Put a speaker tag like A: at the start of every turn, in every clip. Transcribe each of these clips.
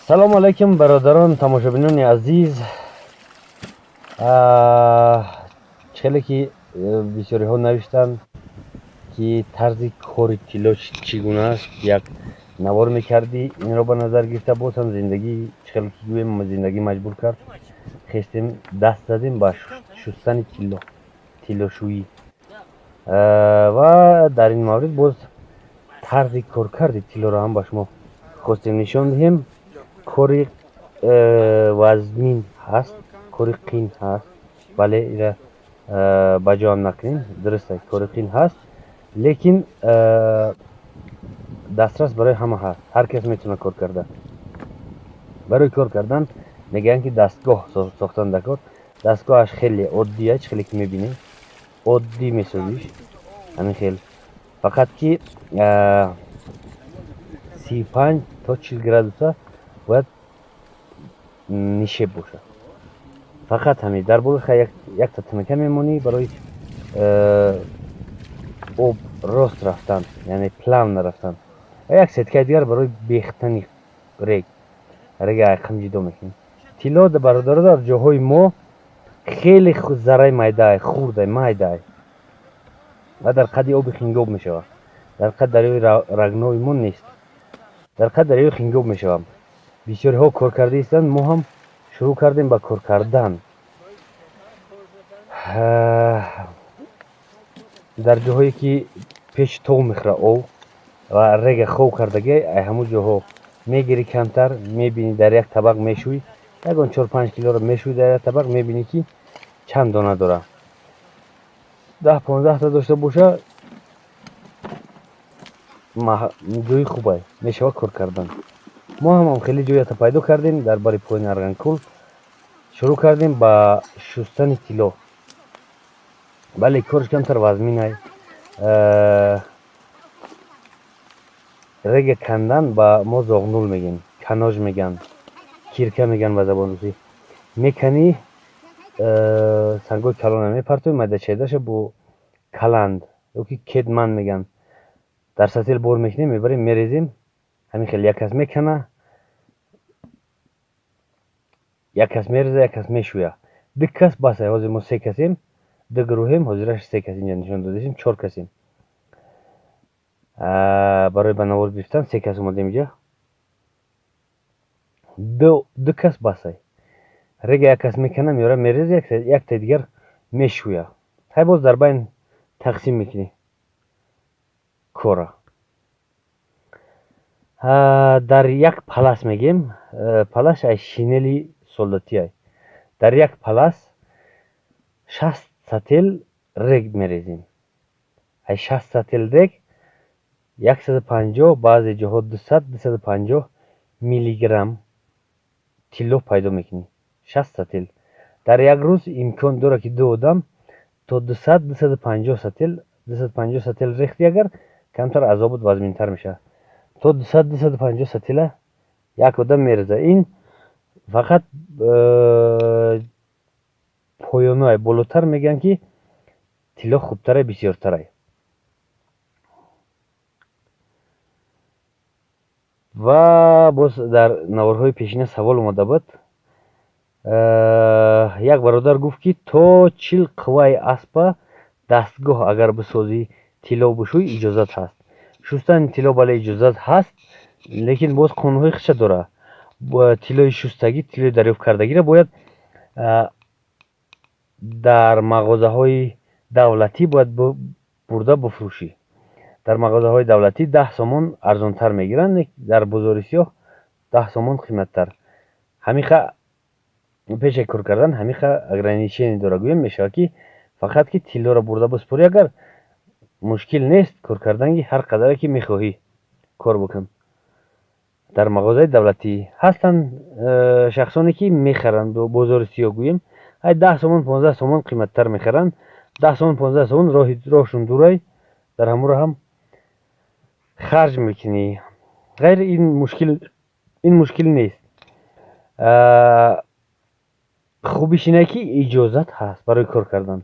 A: Салому алайкум, бародарон, тамошобинони азиз. Хеле ки бисёриҳо навиштанд, ки тарзи кори тилло чӣ гуна аст, як навор мекардӣ. Инро ба назар гирифта, боз ҳам зиндагӣ, чӣ хеле ки гӯем, зиндагӣ маҷбур кард, хестем, даст задем ба шустани тилло, тиллошӯӣ. Ва дар ин маврид боз тарзи коркарди тиллоро ҳам ба шумо хостем нишон диҳем. Кори вазмин ҳаст, кори қин ҳаст, бале, ира ба ҷоам накунем, дуруст, кори қин ҳаст, лекин дастрас барои ҳама ҳаст, ҳар кас метавонад кор карда. Барои кор кардан мегӯянд, ки дастгоҳ сохтан дар кор. Дастгоҳаш хеле оддия, чӣ хеле ки мебинем, оддӣ месозиш, ҳамин хел, фақат ки 35 то 40 градуса бояд нишеб бошад, фақат ҳамин. Дар болои якта тинака мемонӣ барои об рост рафтан, яъне плавно рафтан, ва як сеткаи дигар барои бехтани рег. Рега айқам ҷидо мекунем. Тилло, бародаро, дар ҷоҳои мо хеле зарраи майдаай, хурдай, майдаай ва дар қади оби Хингоб мешавад. Дар қад дарёи Рагнои мо нест, дар қад дарёи Хингоб мешавад. Бисёриҳо кор карда истанд, мо ҳам шурӯъ кардем ба кор кардан. Дар ҷоҳое ки пеши тов мехӯра ов ва рега хов кардагӣ, ай ҳамун ҷоҳо мегирӣ камтар, мебинӣ, дар як табақ мешӯӣ, ягон 4-5 килоро мешӯӣ дар як табақ, мебинӣ, ки чанд дона дора. 10-15та дошта боша, ҷои хубай мешавад кор кардан. Мо ҳам хеле ҷоята пайдо кардем дар бари поёни Арғанкӯл, шурӯъ кардем ба шустани тилло. Бале, корш камтар вазминай. Рега кандан ба мо зоғнул мегӯем, канож мегӯянд, кирка мегӯянд ба забони русӣ. Меканӣ, сангҳои калона мепартоӣ, майдачайдаша бо каланд ёки кетман мегӯянд, дар сатил бор мекунем, мебарем, мерезем. Ҳамин хел як кас мекана, як кас мереза, як кас мешӯя, ду кас бас. Ҳозир мо се касем, ду гурӯҳем, ҳозираш се кас инҷа нишон додасем, чор касем. Барои ба навор гирифтан се кас омадем инҷа. Ду кас басай. Рега як кас мекана, меёра, мереза, якта дигар мешӯя. Ҳай, боз дар байн тақсим мекунӣ кора. Дар як палас мегем, палаш ай шинели солдатиай, дар як палас 60 сател рег мерезем. Ай 60 сател рег 150, баъзе ҷоҳо 200, 250 миллиграмм тилло пайдо мекунӣ. 60 сател дар як рӯз имкон дорад, ки ду одам то 200, 250 сател. 250 сател рехти агар, камтар азобот вазминтар мешавад. То 200, 250 сатила як одам мереза. Ин фақат поёноай, болотар мегӯянд, ки тилло хубтарай, бисёртарай. Ва боз дар наворҳои пешина савол омада буд. Як бародар гуфт, ки то 40 қувваи аспа дастгоҳ агар бисозӣ, тилло бишӯй, иҷозат ҳаст шустани тилло? Бале, иҷозат ҳаст, лекин боз қонунҳои худша дорад. Тиллои шустагӣ, тиллои дарёфт кардагиро бояд дар мағозаҳои давлатӣ бояд бурда бифурӯшӣ. Дар мағозаҳои давлатӣ 10 сомон арзонтар мегиранд, дар бозори сиёҳ 10 сомон қиматтар. Ҳамиха пешаи кор кардан ҳамиха ограничение дора, гӯем мешавад, ки фақат ки тиллоро бурда биспорӣ агар, мушкил нест кор карданги, ҳар қадаре ки мехоҳӣ кор бикун. Дар мағозаи давлатӣ ҳастанд шахсоне, ки мехаранд, бозори сиёҳ гӯем, ай 10 сомон, 15 сомон қиматтар мехаранд. 10 сомон, 15 сомон, роҳшон дурай, дар ҳамуро ҳам харҷ мекунӣ. Ғайр ин мушкил, ин мушкил нест. Хубиш ине, ки иҷозат ҳаст барои кор кардан.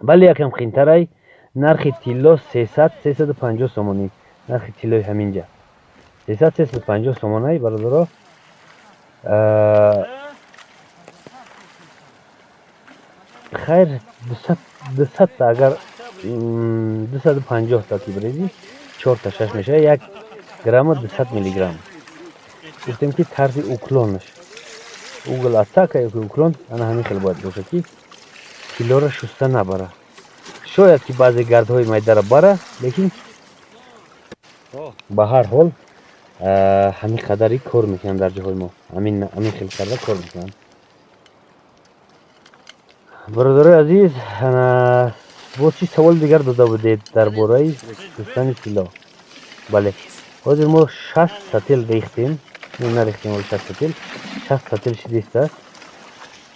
A: Бале, якам қинтарай. Нархи тилло 300, 350 сомонӣ. Нархи тиллои ҳаминҷа 300, 350 сомонай, бародаро. Хайр, 200 агар 250 та ки бирезӣ, 4 та 6 мешавад, 1 грамму 200 миллиграмм. Гуфтем, ки тарзи уклонаш, угол атака ёки уклон, ана ҳамин хел бояд бошад, ки тиллоро шуста набара. Шояд ки баъзе гардҳои майдара бара, лекин ба ҳар ҳол ҳамин қадари кор мекунанд дар ҷоҳои мо, ҳамин хел карда кор мекунанд. Бародарои азиз, боз чӣ саволи дигар дода будед дар бораи шустани тилло? Бале, ҳозир мо 60 сатил рехтем, нарехтем, 60 сатил, 60 сатил шидистааст.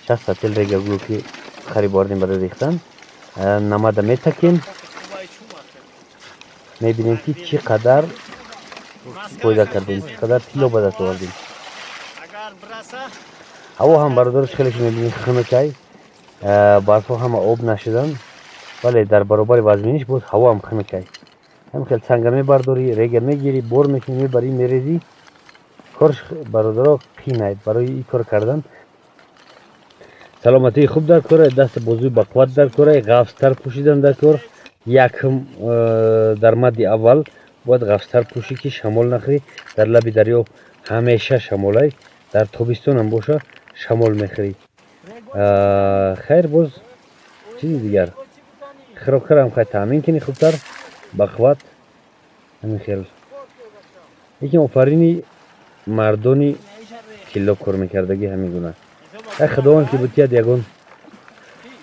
A: 60 сатил рега гӯё ки харид овардем барои рехтан. Намада метакем, мебинем, ки чӣ қадар фоида кардем, чӣ қадар тилло ба даст овардем. Ҳаво ҳам, бародарош, хеле ки мебинем, хунукай, барфҳо ҳама об нашуданд, вале дар баробари вазминиш боз ҳаво ҳам хунукай. Ҳам хел санга мебардорӣ, рега мегирӣ, бор мекунӣ, мебарӣ, мерезӣ. Корш, бародаро, қинай. Барои ин кор кардан саломатии хуб дар кора, дасти бозуи бақувват дар кора, ғафзтар пӯшидан дар кор. Якм, дар мадди аввал бояд ғафзтар пӯшӣ, ки шамол нахӯрӣ. Дар лаби дарё ҳамеша шамолай, дар тобистонам боша, шамол мехӯрӣ. Хайр, боз чизи дигар, хӯрокарам хай таъмин кунӣ хубтар, бақувват, ҳамин хел. Лекин офарини мардони тилло кор мекардагӣ ҳамин гуна. Ай худованд ки бутияд,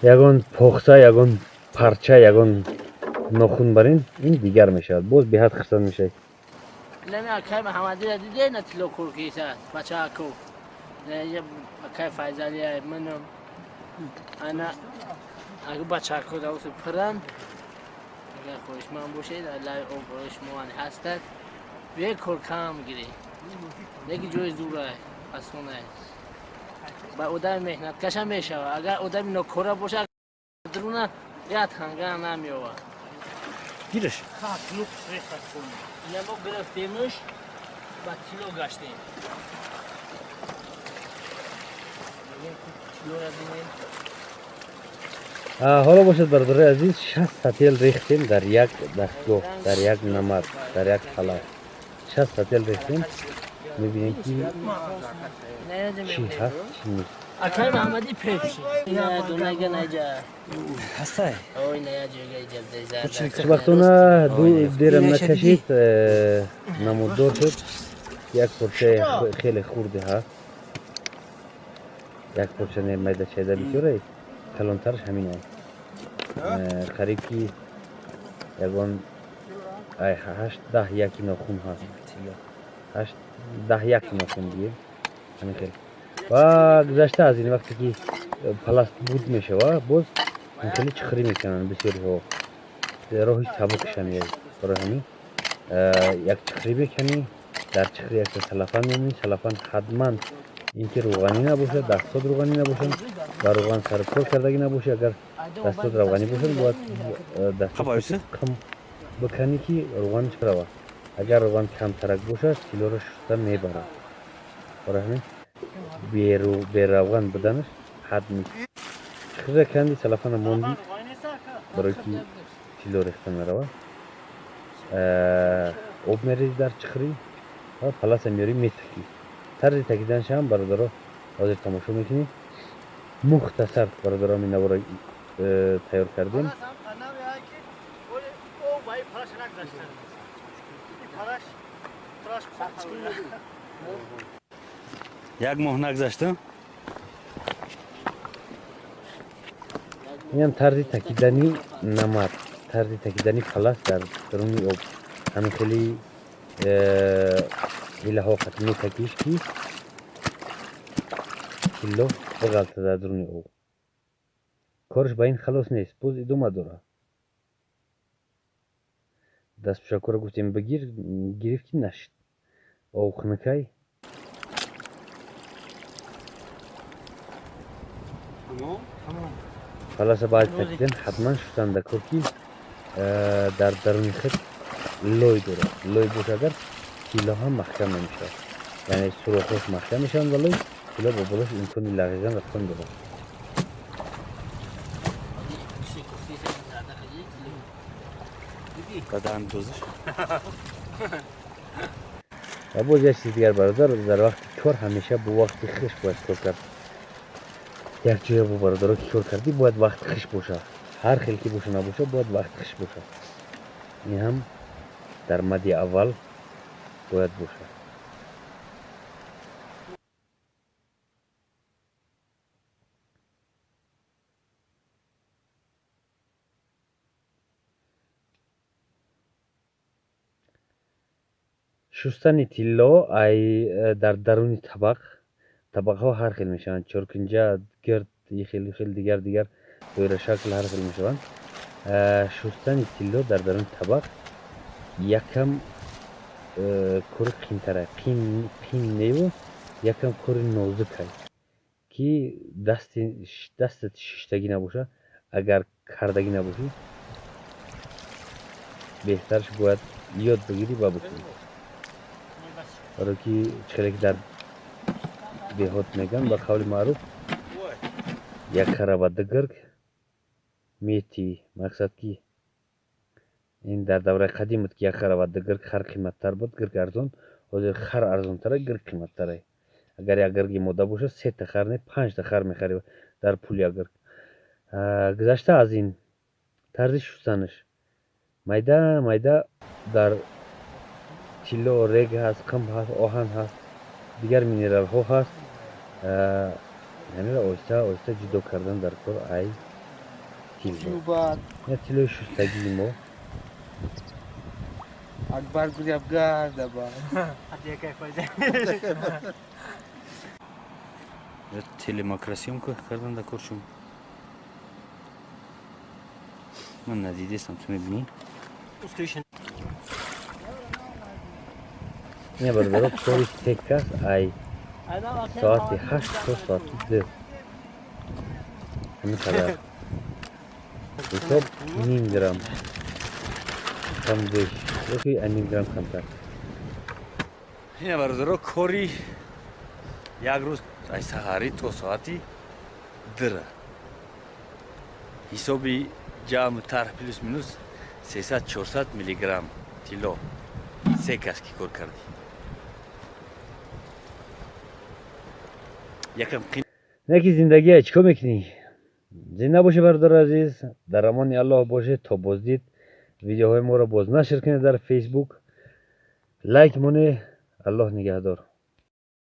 A: ягон похса, ягон парча, ягон нохун барин, ин дигар мешавад, боз беҳад хурсанд мешавӣ.
B: Нами акай Маҳамадира диде на, тилло кор кисааст, бачаако. Акай Файзалия, манам, ана агар бачаако давсу пиран, агар хоҳишманд бошед, лаи об барои шумо ҳастад. Бе кор кам гирӣ, леки ҷои зурай, асонай. Ба одами меҳнаткаша мешавад. Агар одами нокора бошад, дуруна як танга намеёвад.
C: Гириш.
B: Ина мо гирифтемуш, ба тилло гаштем. Тиллоро бинем.
A: Ҳоло бошад, бародарои азиз, 60 сател рехтем дар як дастгоҳ, дар як намад, дар як палас 60 сател рехтем. Мебинем, ки чӣ ҳаст, чӣ нест.
B: Акай Маҳамади, пеш ина дунага наҷа.
C: Ҳастай.
B: Ой, на ҷойга ҷабдеза.
A: Хушбахтона ду дерам накашид, намуддор шуд. Як порчаи хеле хурде ҳаст, як порча не, майда чайда бисёре, калонтараш ҳамин аст. Қариб ки ягон ай ҳашт даҳ яки нохун ҳаст, ҳашт даҳ як нохун дигем, ҳамин хел. Ва гузашта аз ин, вақте ки пласт буд мешава, боз хеле чиқирӣ мекунанд бисёриҳо, роҳи сабукша меяд. Барои ҳамин як чиқирӣ мекунӣ, дар чиқирӣ якта салафан мемонӣ. Салафан ҳатман ин ки рӯғанӣ набошад, дастҳот рӯғанӣ набошанд, ба рӯған сарукор кардагӣ набошад. Агар дастҳот равғанӣ бошад, бояд дастҳот қим биканӣ, ки рӯғанаш равад. Агар рӯған камтарак бошад, тиллоро шуста мебарад. Барои ҳамин беравған буданаш ҳад нест. Чиқира канди, салафана мондӣ, барои ки тилло рехта наравад. Об мерезӣ дар чиқирӣ ва паласа меёрӣ, метакӣ. Тарзи такиданашам, бародаро, ҳозир тамошо мекунӣ. Мухтасар, бародаро, ҳамин наворо тайёр кардем.
C: Як моҳ нагзашта.
A: Инам тарзи такидани намад, тарзи такидани палас дар даруни об. Ҳамин хели ҳилаҳо қат метакиш, ки тилло биғалта дар даруни об. Кораш ба ин халос нест, боз идома дорад. Дастпӯшакҳоро гуфтем бигир, гирифт, ки нашид, об хунукай. Паласа баъди такидан ҳатман шустан дар кор, ки дар даруни худ лой дорад. Лой боша агар, тилло ҳам маҳкам намешавад. Яъне сурохош маҳкам мешаванд, вале тилло ба болош имкони лағизан рафтан дорад. Ва боз як чизи дигар бародар, дар вақти кор ҳамеша бо вақти хиш бояд кор кард. Як ҷоя бо бародаро ки кор кардӣ, бояд вақти хиш боша. Ҳар хел ки боша набоша, бояд вақти хиш боша. Ин ҳам дар мади аввал бояд боша. Шустани тилло ай дар даруни табақ, табақҳо ҳар хел мешаванд, чоркунҷа, гирд, хел хел дигар дигар доирашакл ҳар хел мешаванд. Шустани тилло дар даруни табақ якам кори қиинтара, қин неву якам кори нозукай, ки дастат шиштагӣ набоша, агар кардагӣ набошӣ, беҳтарш бояд ёд бигирӣ ва бикунӣ. Барои ки чӣ хеле ки дар деҳот мегӯянд, ба қавли маъруф, як хара ба ду гирг метӣ. Мақсад ки ин дар давраи қадим буд, ки як хара ба ду гирг, хар қиматтар буд, гирг арзон. Ҳозир хар арзонтара, гирг қиматтара. Агар як гирги мода бошад, сета хар не, панҷта хар мехарӣ дар пули як гирг. Гузашта аз ин, тарзи шустанаш майда майда дар тилло рег ҳаст, қимб ҳаст, оҳан ҳаст, дигар минералҳо ҳаст. Ҳаминро оҳиста оҳиста ҷудо кардан дар кор ай тилло. Ина тиллои шустагии мо.
D: Акбар гуряб гардаба.
C: Телемакросъёмка кардан дар кор шум. Ман надидестам, ту мебинӣ?
A: Ина бародаро, кори се кас ай соати 8 то соати 2. Ҳамин қадар. Ҳисоб ним грамм кам беш, ёки ним грамм камтар.
C: Ина бародаро, кори як рӯз ай саҳарӣ то соати 2. Ҳисоби ҷамъ тарҳ плюс минус 300-400 миллиграмм тилло. Се кас ки кор кардӣ. Якам қин.
A: Не ки зиндагия чӣ кор мекунӣ? Зинда бошӣ бародари азиз, дар амони Аллоҳ бошед, то боздид. Видеоҳои моро боз нашр кунед дар Фейсбук. Лайк монед. Аллоҳ нигаҳдор.